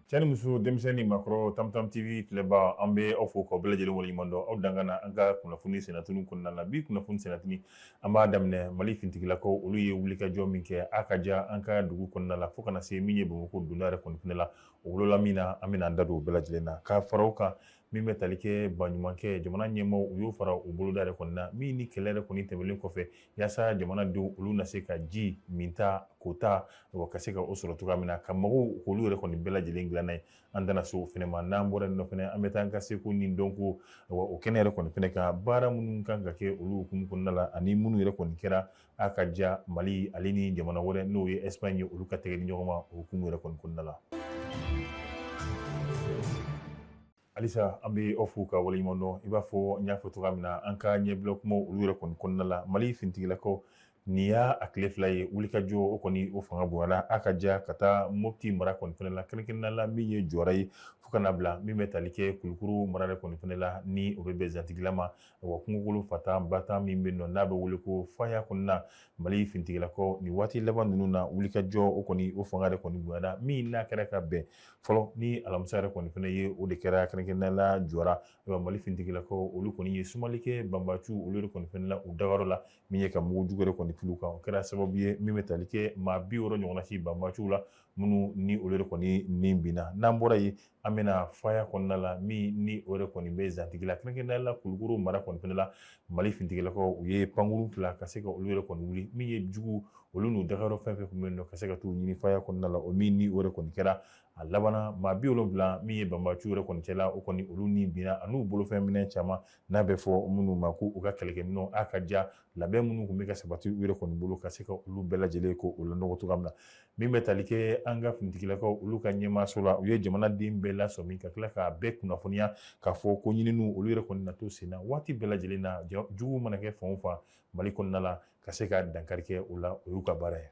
Cɛ ni muso, denmisɛn ni maakɔrɔ, Tamtam TV filɛba, an bɛ aw fo k'aw bɛɛ lajɛlen waleɲuman dɔn. Aw dangana an ka kunnafoni sennatunu kɔnɔna la. Bi kunnafoni sennatunu, an b'a daminɛ Mali finitigilakaw, olu ye wulikajɔ min kɛ a ka ja an ka dugu kɔnɔna la, fo ka na se min ye Bamakɔ donda yɛrɛ kɔni fɛnɛ la. O wolola min na, an bɛna an da don o bɛɛ lajɛlen na ka fara o kan. Min bɛ tali kɛ baɲumankɛ jamana ɲɛmaaw, u y'o fara u boloda yɛrɛ kɔni na, min ni kɛlɛ yɛrɛ kɔni tɛmɛlen kɔfɛ, yaasa jamanadenw olu na se ka ji minta kota wa ka se ka o sɔrɔ cogoya min na, ka mago k'olu yɛrɛ kɔni bɛɛ lajɛlen dilan n'a ye. An dana se o fɛnɛ ma. N'an bɔra yen nɔ fɛnɛ, an bɛ taa an ka seko ni dɔnko o kɛnɛ yɛrɛ kɔni fɛnɛ kan, baara minnu kan ka kɛ olu hukumu kɔnɔna la, ani minnu yɛrɛ kɔni kɛra a ka ja Mali ale ni jamana wɛrɛ, n'o ye Espagne ye, olu ka tɛgɛ di ɲɔgɔn ma o hukumu yɛrɛ kɔni kɔnɔna la. Halisa an bɛ aw fo ka waleɲuman dɔn. I b'a fɔ n y'a fɔ cogoya min na an ka ɲɛbila kumaw olu yɛrɛ kɔni kɔnɔna la, Mali finitigilakaw, nin y'a a tile fila ye, wulikajɔ o kɔni o fanga bonyana a ka ja ka taa Mopti mara kɔni fɛnɛ la, kɛrɛnkɛrɛnnenya la min ye Jɔra ye, fo ka na bila min bɛ tali kɛ Kulukoro mara yɛrɛ kɔni fɛnɛ la, ni o bɛ bɛn Zantigila ma. Wa kungokolo fatan batan min bɛ nɔ, n'a bɛ wele ko Faya kɔnɔna, Mali finitigilakaw nin waati laban ninnu na, wulikajɔ o kɔni o fanga yɛrɛ kɔni bonyana, min n'a kɛra ka bɛn fɔlɔ ni alamisa yɛrɛ kɔni fɛnɛ ye, o de kɛra kɛrɛnkɛrɛnnenya la Jɔra. Mali finitigilakaw olu kɔni ye sumali kɛ banbaciw olu yɛrɛ kɔni fɛnɛ la u dagayɔrɔ la, min ye ka mugu jugu yɛrɛ kɔni fili u kan. O kɛra sababu ye min bɛ tali kɛ maa 60 ɲɔgɔnna si banbaciw la, minnu ni olu yɛrɛ kɔni ni binna. N'an bɔra yen, an bɛna Faya kɔnɔna la, min ni o yɛrɛ kɔni bɛ Zantigila, kɛrɛnkɛrɛnnenya la Kulukoro mara kɔni fɛnɛ la. Mali finitigilakaw u ye pankurun fila ka se ka olu yɛrɛ kɔni wuli, min ye jugu olu n'u dagayɔrɔ fɛn fɛn tun bɛ yen nɔ, ka se ka t'u ɲini Faya kɔnɔna la. O min ni o yɛrɛ kɔni kɛra a labanna, maa 70 min ye banbaciw yɛrɛ kɔni cɛla, o kɔni olu ni binna, an'u bolofɛn minɛn caman, n'a bɛ fɔ minnu ma ko u ka kɛlɛkɛminɛnw, a ka ja labɛn minnu tun bɛ ka sabati u yɛrɛ kɔni bolo, ka se ka olu bɛɛ lajɛlen ko o lanɔgɔ cogoya min na. Min bɛ tali kɛ an ka finitigilakaw olu ka ɲɛmaaso la, u ye jamanaden bɛɛ lasɔmi ka tila k'a bɛɛ kunnafoniya k'a fɔ ko ɲininiw olu yɛrɛ kɔni na to sen na waati bɛɛ lajɛlen na, jugu mana kɛ fan o fan Mali kɔnɔna la, ka se ka dankari kɛ o la, o y'u ka baara ye.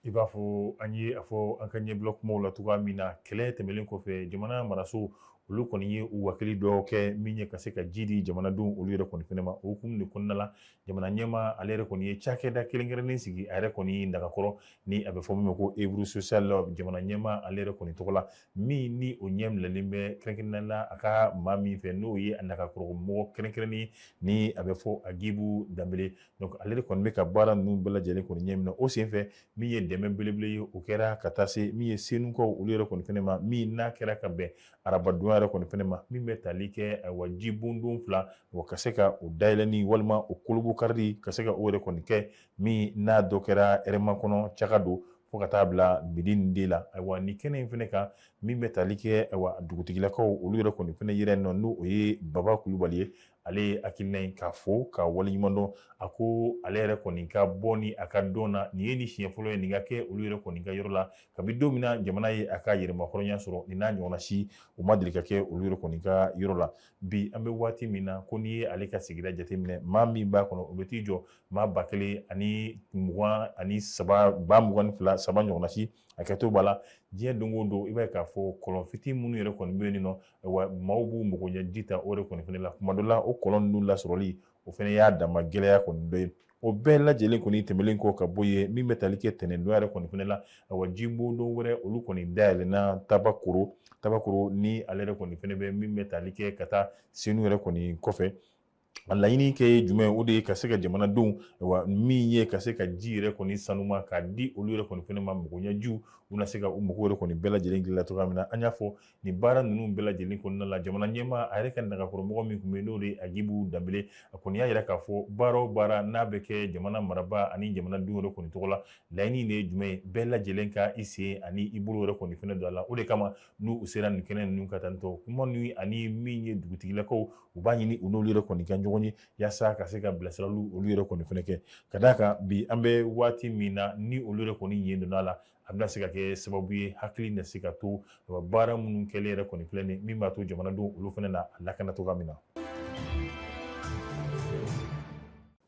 I b'a fɔ an ye a fɔ an ka ɲɛbila kumaw la cogoya min na, kɛlɛ tɛmɛlen kɔfɛ, jamana maraso olu kɔni ye u wakili dɔ kɛ min ye ka se ka ji di jamanadenw olu yɛrɛ kɔni fɛnɛ ma. O hukumu de kɔnɔna la, jamana ɲɛmaa ale yɛrɛ kɔni ye cakɛda kɛrɛnkɛrɛnnen sigi a yɛrɛ kɔni nagakɔrɔ, ni a bɛ fɔ min ma ko œuvre sociale, jamana ɲɛmaa ale yɛrɛ kɔni tɔgɔ la, min ni o ɲɛ minɛlen bɛ kɛrɛnkɛrɛnnenya la a ka maa min fɛ, n'o ye a nagakɔrɔ mɔgɔ kɛrɛnkɛrɛnnen, ni a bɛ fɔ Agibu Danbele. Donc ale de kɔni bɛ ka baara ninnu bɛɛ lajɛlen kɔni ɲɛ minɛ. O senfɛ, min ye dɛmɛ belebele ye, o kɛra ka taa se min ye Senukaw olu yɛrɛ kɔni fɛnɛ ma, min n'a kɛra ka bɛn arabadon yɛrɛ kɔni fɛnɛ ma, min bɛ tali kɛ ayiwa jibondon fila, wa ka se ka o dayɛlɛnni walima o kolobokarili, ka se ka o yɛrɛ kɔni kɛ, min n'a dɔ kɛra Hɛrɛmakɔnɔ caka don fo ka taa bila midi nin de la. Ayiwa nin kɛnɛ in fɛnɛ kan, min bɛ tali kɛ ayiwa dugutigilakaw olu yɛrɛ kɔni fɛnɛ yɛrɛ nɔ, n'o ye Baba Kulubali ye, ale ye hakilina in k'a fo ka waleɲuman dɔn. A ko ale yɛrɛ kɔni ka bɔ ni a ka dɔn na, nin ye ni siɲɛ fɔlɔ ye nin ka kɛ olu yɛrɛ kɔni ka yɔrɔ la kabi don min na jamana ye a ka yɛrɛmahɔrɔnya sɔrɔ, nin n'a ɲɔgɔnna si o ma deli ka kɛ olu yɛrɛ kɔni ka yɔrɔ la. Bi an bɛ waati min na, ko n'i ye ale ka sigida jateminɛ, maa min b'a kɔnɔ, o bɛ t'i jɔ maa ba kelen ani mugan ani saba, ba mugan ni fila saba ɲɔgɔnna si hakɛto b'a la. Diɲɛ don o don, i b'a ye k'a fɔ kɔlɔn fitinin minnu yɛrɛ kɔni bɛ yen nɔ, wa maaw b'u mago ɲɛ ji ta o yɛrɛ kɔni fɛnɛ la. Kuma dɔ la, o kɔlɔn ninnu lasɔrɔli o fɛnɛ y'a dama gɛlɛya kɔni dɔ ye. O bɛɛ lajɛlen kɔni tɛmɛlen kɔ ka bɔ yen, min bɛ tali kɛ tɛnɛndon yɛrɛ kɔni fɛnɛ la, ayiwa jibondon wɛrɛ olu kɔni dayɛlɛnna Tabakoro. Tabakoro ni ale yɛrɛ kɔni fɛnɛ bɛ min bɛ tali kɛ ka taa Senu yɛrɛ kɔni kɔfɛ. A laɲini kɛ ye jumɛn? O de ye ka se ka jamanadenw, wa min ye ka se ka ji yɛrɛ kɔni sanuma k'a di olu yɛrɛ kɔni fɛnɛ ma, magoɲɛjiw, u na se ka u mago yɛrɛ kɔni bɛɛ lajɛlen dilan cogoya min na. An y'a fɔ nin baara ninnu bɛɛ lajɛlen kɔnɔna la, jamana ɲɛmaa a yɛrɛ ka nagakɔrɔmɔgɔ min tun bɛ yen, n'o de ye Agibu Danbele, a kɔni y'a yira k'a fɔ baara o baara n'a bɛ kɛ jamana marabaa ani jamanadenw yɛrɛ kɔni tɔgɔ la, laɲini de ye jumɛn ye? Bɛɛ lajɛlen ka i sen ani i bolo yɛrɛ kɔni fɛnɛ don a la. O de kama n'u sera nin kɛnɛ ninnu ka tan tɔ kuma ninnu, ani min ye dugutigilakaw, u b'a ɲini u n'olu yɛrɛ kɔni ka ɲɔgɔn ye yaasa ka se ka bilasiraliw olu yɛrɛ kɔni fɛnɛ kɛ, ka d'a kan bi an bɛ waati min na, ni olu yɛrɛ kɔni yen donna a la, a bɛna se ka kɛ sababu ye hakili na se ka to baara minnu kɛlen yɛrɛ kɔni filɛ nin, min b'a to jamanadenw olu fɛnɛ na a lakana cogoya min na.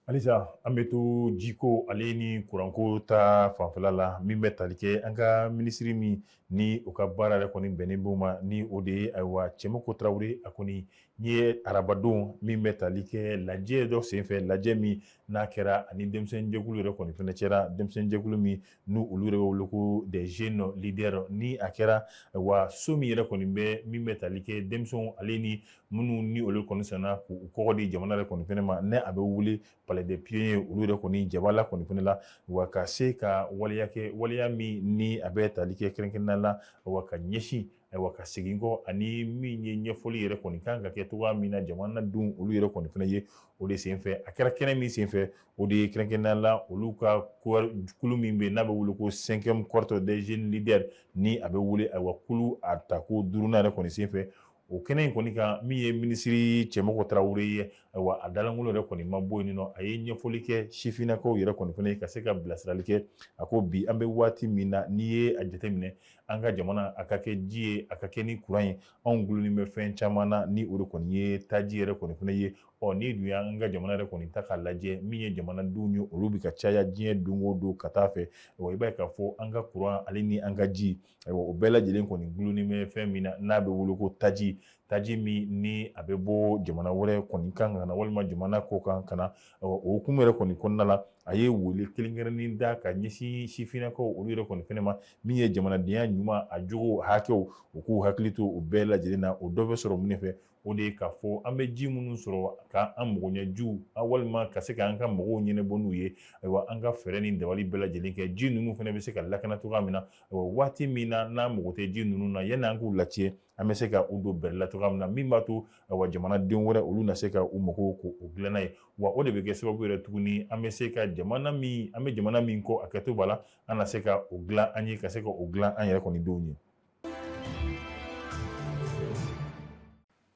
Halisa an bɛ to jiko ale ni kuranko ta fanfɛla la, min bɛ tali kɛ an ka minisiri min ni o ka baara yɛrɛ kɔni bɛnnen b'o ma, ni o de ye ayiwa Cɛmɔkɔ Tarawele, a kɔni N'i ye arabadon min bɛ tali kɛ lajɛ dɔ senfɛ, lajɛ min n'a kɛra ani denmisɛnjɛkulu yɛrɛ kɔni fɛnɛ cɛra, denmisɛnjɛkulu min n'u olu yɛrɛ bɛ wele ko des jeunes leaders, ni a kɛra wa so min yɛrɛ kɔni bɛ min bɛ tali kɛ denmisɛnw ale ni minnu ni olu kɔni sɔnna k'u kɔgɔ di jamana yɛrɛ kɔni fɛnɛ ma, ne a bɛ wele palais des pionniers, olu yɛrɛ kɔni jabala kɔni fɛnɛ la, wa ka se ka waleya kɛ, waleya min ni a bɛ tali kɛ kɛrɛnkɛrɛnnenya la, wa ka ɲɛsin, ayiwa, ka segin kɔ ani min ye ɲɛfɔli yɛrɛ kɔni kan ka kɛ cogoya min na jamanadenw olu yɛrɛ kɔni fɛnɛ ye. O de senfɛ a kɛra kɛnɛ min senfɛ, o de ye kɛrɛnkɛrɛnnenya la olu ka kulu min bɛ yen n'a bɛ wele ko 5e cohorte des jeunes leaders, ni a bɛ wele ayiwa kulu a tako duurunan yɛrɛ kɔni senfɛ. O kɛnɛ in kɔni kan, min ye minisiri Cɛmɔgɔ Tarawele ye, ayiwa, a dalankolon yɛrɛ kɔni ma bɔ yen nɔ, a ye ɲɛfɔli kɛ sifinnakaw yɛrɛ kɔni fɛnɛ ye ka se ka bilasirali kɛ. A ko bi an bɛ waati min na, n'i ye a jateminɛ an ka jamana, a ka kɛ ji ye, a ka kɛ ni kuran ye, anw gulonnen bɛ fɛn caman na, ni o de kɔni ye taji yɛrɛ kɔni fɛnɛ ye. N'i dun y'an ka jamana yɛrɛ kɔni ta k'a lajɛ, min ye jamanadenw ye, olu bɛ ka caya diɲɛ don o don ka taa fɛ. I b'a ye k'a fɔ an ka kuran ale ni an ka ji, ayiwa, o bɛɛ lajɛlen kɔni gulonnen bɛ fɛn min na n'a bɛ wele ko taji, taji min ni a bɛ bɔ jamana wɛrɛ kɔni kan ka na walima jamana kɔ kan ka na. O hukumu yɛrɛ kɔni kɔnɔna la, a ye wele kelenkɛrɛnnen da ka ɲɛsin sifinnakaw olu yɛrɛ kɔni fɛnɛ ma, min ye jamanadenya ɲuman, a jogo hakɛw, u k'u hakili to o bɛɛ lajɛlen na. O dɔ bɛ sɔrɔ mun de fɛ? O de ye k'a fɔ an bɛ ji minnu sɔrɔ k'an magoɲɛjiw walima ka se k'an ka mɔgɔw ɲɛnabɔ n'u ye, ayiwa, an ka fɛɛrɛ ni dabali bɛɛ lajɛlen kɛ ji ninnu fana bɛ se ka lakana cogoya min na. Ayiwa, waati min na n'an mago tɛ ji ninnu na, yanni an k'u latiɲɛ, an bɛ se ka u don bɛrɛ la cogoya min na, min b'a to ayiwa jamanaden wɛrɛ olu na se ka u mago k'o dilan n'a ye. Wa o de bɛ kɛ sababu yɛrɛ tuguni, an bɛ se ka jamana min, an bɛ jamana min kɔ a kɛto b'a la, an na se ka o dilan an ye, ka se ka o dilan an yɛrɛ kɔni denw ye.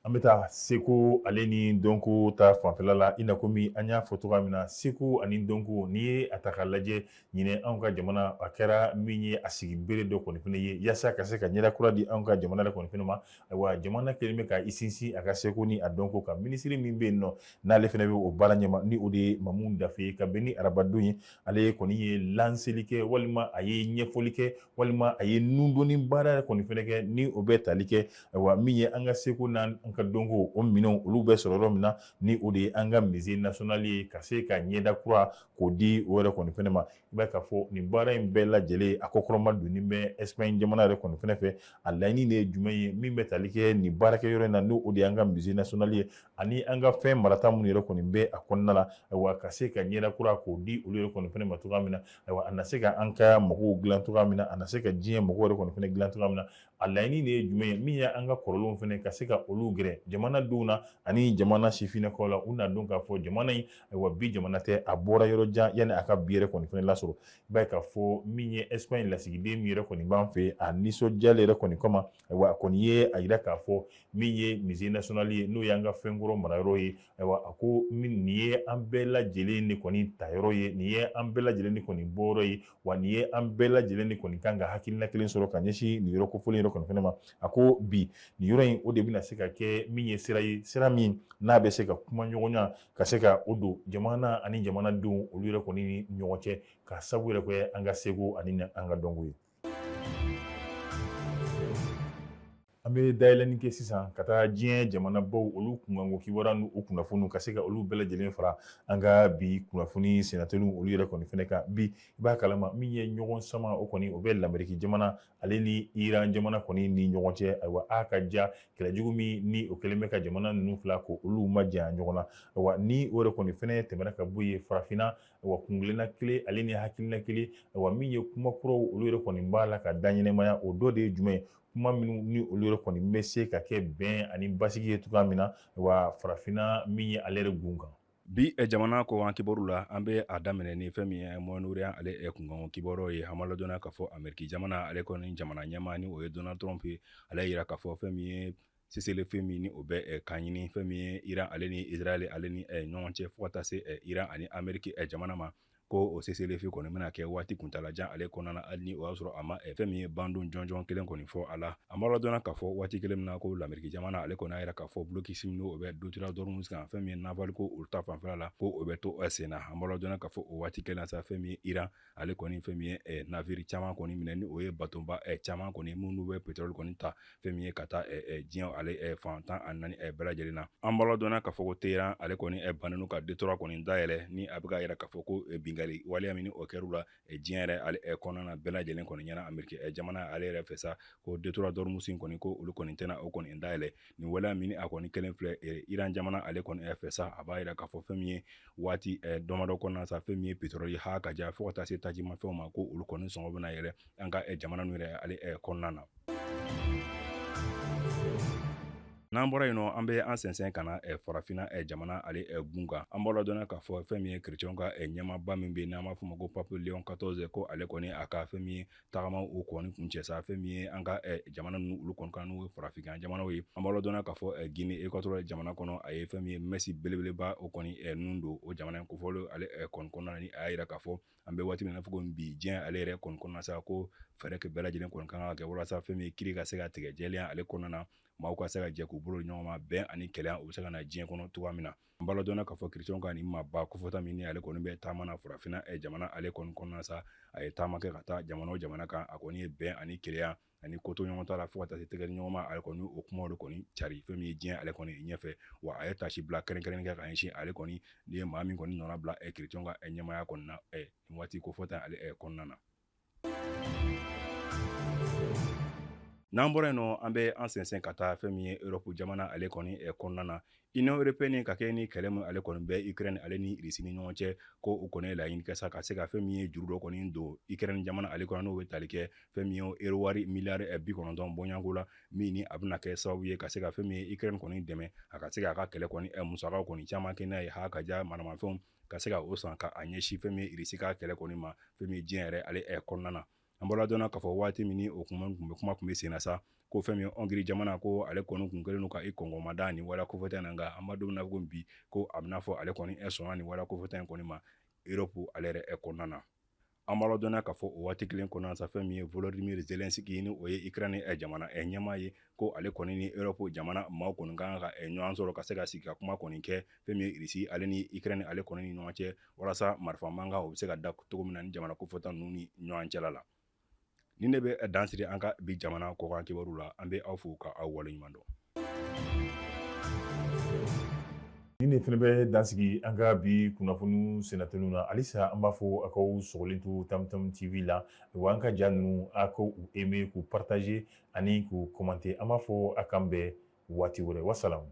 An bɛ taa seko ale ni dɔnko ta fanfɛla la. I n'a komi an y'a fɔ cogoya min na, seko ani dɔnko, n'i ye a ta k'a lajɛ ɲinɛ anw ka jamana, a kɛra min ye a sigi bere dɔ kɔni fɛnɛ ye yaasa ka se ka ɲɛda kura di anw ka jamana yɛrɛ kɔni fɛnɛ ma. Ayiwa, jamana kɛlen bɛ ka i sinsin a ka seko ni a dɔnko kan. Minisiri min bɛ yen nɔ n'ale fɛnɛ bɛ o baara ɲɛma, ni o de ye Mamu Dafe ye, ka bɛn ni arabadon ye, ale kɔni ye lanseli kɛ walima a ye ɲɛfɔli kɛ walima a ye nundonni baara yɛrɛ kɔni fɛnɛ kɛ, ni o bɛ tali kɛ ayiwa min ye an ka seko n'an ka dɔnko o minɛnw olu bɛ sɔrɔ yɔrɔ min na, ni o de ye an ka musée national ye, ka se ka ɲɛda kura k'o di o yɛrɛ kɔni fɛnɛ ma. I b'a ye k'a fɔ nin baara in bɛɛ lajɛlen a kɔkɔrɔma donni bɛ Espagne jamana yɛrɛ kɔni fɛnɛ fɛ. A laɲini de ye jumɛn ye min bɛ tali kɛ nin baarakɛyɔrɔ in na, n'o de y'an ka musée national ye, ani an ka fɛn marata minnu yɛrɛ kɔni bɛ a kɔnɔna la, ayiwa, ka se ka ɲɛda kura k'o di olu yɛrɛ kɔni fɛnɛ ma cogoya min na, ayiwa, a na se ka an ka mɔgɔw dilan cogoya min na, a na se ka diɲɛ mɔgɔw yɛrɛ kɔni fɛnɛ dilan cogoya min na. A laɲini de ye jumɛn ye min ye an ka kɔrɔlenw fɛnɛ ka se ka olu gɛrɛ jamanadenw na ani jamana sifinnakaw la, u n'a dɔn k'a fɔ jamana in, ayiwa, bi jamana tɛ, a bɔra yɔrɔ jan yanni a ka bi yɛrɛ kɔni fɛnɛ lasɔrɔ. I b'a ye k'a fɔ min ye Espagne lasigiden min yɛrɛ kɔni b'an fɛ, a nisɔndiyalen yɛrɛ kɔni kama, ayiwa, a kɔni ye a yira k'a fɔ min ye musée national ye, n'o y'an ka fɛnkɔrɔ marayɔrɔ ye, ayiwa, a ko min nin ye an bɛɛ lajɛlen de kɔni tayɔrɔ ye, nin ye an bɛɛ lajɛlen de kɔni bɔyɔrɔ ye, wa nin ye an bɛɛ lajɛlen de kɔni kan ka hakilina kelen sɔrɔ ka ɲɛsin nin yɔrɔ kofɔlen yɛrɛ kɔni fɛnɛ ma. A ko bi nin yɔrɔ in, o de bɛna se ka kɛ min ye sira ye, sira min n'a bɛ se ka kuma ɲɔgɔnya, ka se ka o don jamana ani jamanadenw olu yɛrɛ kɔni ni ɲɔgɔn cɛ, ka sabu yɛrɛ kɛ an ka seko ani an ka dɔnko ye. An bɛ dayɛlɛnni kɛ sisan ka taa diɲɛ jamanabaw olu kunkanko kibaruya n'u kunnafoniw, ka se ka olu bɛɛ lajɛlen fara an ka bi kunnafoni sennateliw olu yɛrɛ kɔni fɛnɛ kan. Bi i b'a kalama min ye ɲɔgɔn sama, o kɔni o bɛ Lameriki jamana ale ni Iran jamana kɔni ni ɲɔgɔn cɛ. Ayiwa, a ka ja kɛlɛjugu min ni o kɛlen bɛ ka jamana ninnu fila ko olu ma janya ɲɔgɔn na. Ayiwa, ni o yɛrɛ kɔni fɛnɛ tɛmɛna ka bɔ yen, farafinna, ayiwa, kuntilenna kelen ale ni hakilina kelen, ayiwa, min ye kuma kuraw olu yɛrɛ kɔni b'a la ka da ɲɛnɛmaya, o dɔ de ye jumɛn ye? Kuma minnu ni olu yɛrɛ kɔni bɛ se ka kɛ bɛn ani basigi ye cogoya min na, wa farafinna min ye ale yɛrɛ gun kan. Bi jamana kɔkan kibaru la, an bɛ a daminɛ ni fɛn min ye Moyen-Orient ale kunkanko kibaru ye. An b'a ladɔnniya k'a fɔ Ameriki jamana ale kɔni jamana ɲɛmaa, ni o ye Donald Trump ye, ale y'a yira k'a fɔ fɛn min ye cessez-le-feu min ni o bɛ kan ɲini fɛn min ye Iran ale ni Israël ale ni ɲɔgɔn cɛ, fo ka taa se Iran ani Ameriki jamana ma. Ko o cessez-le-feu kɔni bɛna kɛ waati kuntalajan ale kɔnɔna na, hali ni o y'a sɔrɔ a ma fɛn min ye bandon jɔnjɔn kelen kɔni fɔ a la. An b'a ladɔnna k'a fɔ waati kelen min na ko Lameriki jamana ale kɔni y'a yira k'a fɔ blocus min n'o bɛ détroit d'Ormuz kan, fɛn min ye naval ko olu ta fanfɛla la, ko o bɛ to sen na. An b'a ladɔnna k'a fɔ o waati kelen na sa, fɛn min ye Iran ale kɔni fɛn min ye navire caman kɔni minɛ, ni o ye batonba caman kɔni minnu bɛ pétrole kɔni ta fɛn min ye ka taa diɲɛ ale fan 14 bɛɛ lajɛlen na. An b'a ladɔnna k'a fɔ ko Téhéran ale kɔni bannen ka détroit kɔni dayɛlɛ, ni a bɛ ka yira k'a fɔ ko binkanni waleya min o kɛr'u la diɲɛ yɛrɛ ale kɔnɔna na bɛɛ lajɛlen kɔni ɲɛna. Ameriki jamana ale yɛrɛ fɛ sa, ko détroit d'Ormuz kɔni, ko olu kɔni tɛna o kɔni dayɛlɛ. Nin waleya min a kɔni kelen filɛ Iran jamana ale kɔni fɛ sa, a b'a yira k'a fɔ fɛn min ye waati damadɔ kɔnɔna sa, fɛn min ye pétrole ha ka ja fo ka taa se tajimafɛnw ma, ko olu kɔni sɔngɔ bɛna yɛlɛ an ka jamana ninnu yɛrɛ ale kɔnɔna na. N'an bɔra yen nɔ, an bɛ an sɛnsɛn ka na farafinna jamana ale gun kan. An b'a ladɔnna k'a fɔ fɛn min ye kerecɛnw ka ɲɛmaaba min bɛ yen n'an b'a fɔ o ma ko Pape Léon 14, ko ale kɔni a ka fɛn min ye tagama o kɔni kuncɛ sa, fɛn min ye an ka jamana ninnu olu kɔni kan, n'o ye farafinna jamanaw ye. An b'a ladɔnna k'a fɔ Guinée équatoriale jamana kɔnɔ, a ye fɛn min ye messe belebeleba o kɔni nun don o jamana in kofɔlen ale kɔni kɔnɔna na, ni a y'a yira k'a fɔ an bɛ waati min na fɔ ko bi diɲɛ ale yɛrɛ kɔni kɔnɔna sa, ko fɛɛrɛ kɛ bɛɛ lajɛlen kɔni kan ka kɛ walasa fɛn min ye kiiri ka se ka tigɛ jɛlenya ale kɔnɔna na, maaw ka se ka jɛ k'u bolo ɲɔgɔn ma, bɛn ani kɛlɛ o bɛ se ka na diɲɛ kɔnɔ cogoya min na. An b'a ladɔnna k'a fɔ kerecɛnw ka nin maaba kofɔta min ni ale kɔni bɛ taama na farafinna jamana ale kɔni kɔnɔna sa, a ye taama kɛ ka taa jamana o jamana kan, a kɔni ye bɛn ani kelenya ani koto ɲɔgɔn ta la fo ka taa se tɛgɛ ɲɔgɔn ma, ale kɔni o kumaw de kɔni cari fɛn min ye diɲɛ ale kɔni ɲɛfɛ. Wa a ye tasi bila kɛrɛnkɛrɛnnen kɛ ka ɲɛsin ale kɔni ni ye maa min kɔni nɔna bila kerecɛnw ka ɲɛmaaya kɔni na nin waati kofɔta ale kɔnɔna na. N'an bɔra yen nɔ, an bɛ an sɛnsɛn ka taa fɛn min ye Europe jamana ale kɔni kɔnɔna na. Union européenne ka kɛ ni kɛlɛ min ale kɔni bɛ Ukraine ale ni Russie ni ɲɔgɔn cɛ, ko u kɔni ye laɲini kɛ sa ka se ka fɛn min ye juru dɔ kɔni don Ukraine jamana ale kɔnɔ, n'o bɛ tali kɛ fɛn min ye euro wari miliyari 90 bɔɲɔgɔnko la, min ni a bɛna kɛ sababu ye ka se ka fɛn min ye Ukraine kɔni dɛmɛ a ka se k'a ka kɛlɛ kɔni musakaw kɔni caman kɛ n'a ye, ha ka ja maramafɛnw ka se ka o san ka a ɲɛsin fɛn min ye Russie ka kɛlɛ kɔni ma fɛn min ye diɲɛ yɛrɛ ale kɔnɔna na. An bɔra dɔnna k'a fɔ waati min ni o kuma tun bɛ sen na sa, ko fɛn min ye Hongrie jamana ko ale kɔni kun kɛlen don ka i kɔngɔmada nin waleya kofɔta in na, nka an b'a don min na ko bi ko a bɛna fɔ ale kɔni sɔnna nin waleya kofɔta in kɔni ma Europe ale yɛrɛ kɔnɔna na. An b'a ladɔnna k'a fɔ o waati kelen kɔnɔna sa, fɛn min ye Volodymyr Zelensky ni o ye Ukraine jamana ɲɛmaa ye, ko ale kɔni ni Europe jamana maaw kɔni kan ka ɲɔgɔn sɔrɔ ka se ka sigi ka kuma kɔni kɛ fɛn min ye Russie ale ni Ukraine ale kɔni ni ɲɔgɔn cɛ, walasa marifa mankan o bɛ se ka da cogo min na ni jamana kofɔta ninnu ni ɲɔgɔn cɛla la. Ni ne bɛ dan siri an ka bi jamana kɔkan kibaru la, an bɛ aw fo ka aw waleɲuman dɔn. Ni ne fana bɛ dan sigi an ka bi kunnafoniw sennateliw na. Halisa an b'a fɔ a k'aw sɔgɔlen to Tam Tam TV la, wa an ka ja ninnu a k'u aimer, k'u partager ani k'u commenter. An b'a fɔ a k'an bɛn waati wɛrɛ. Wasalamu.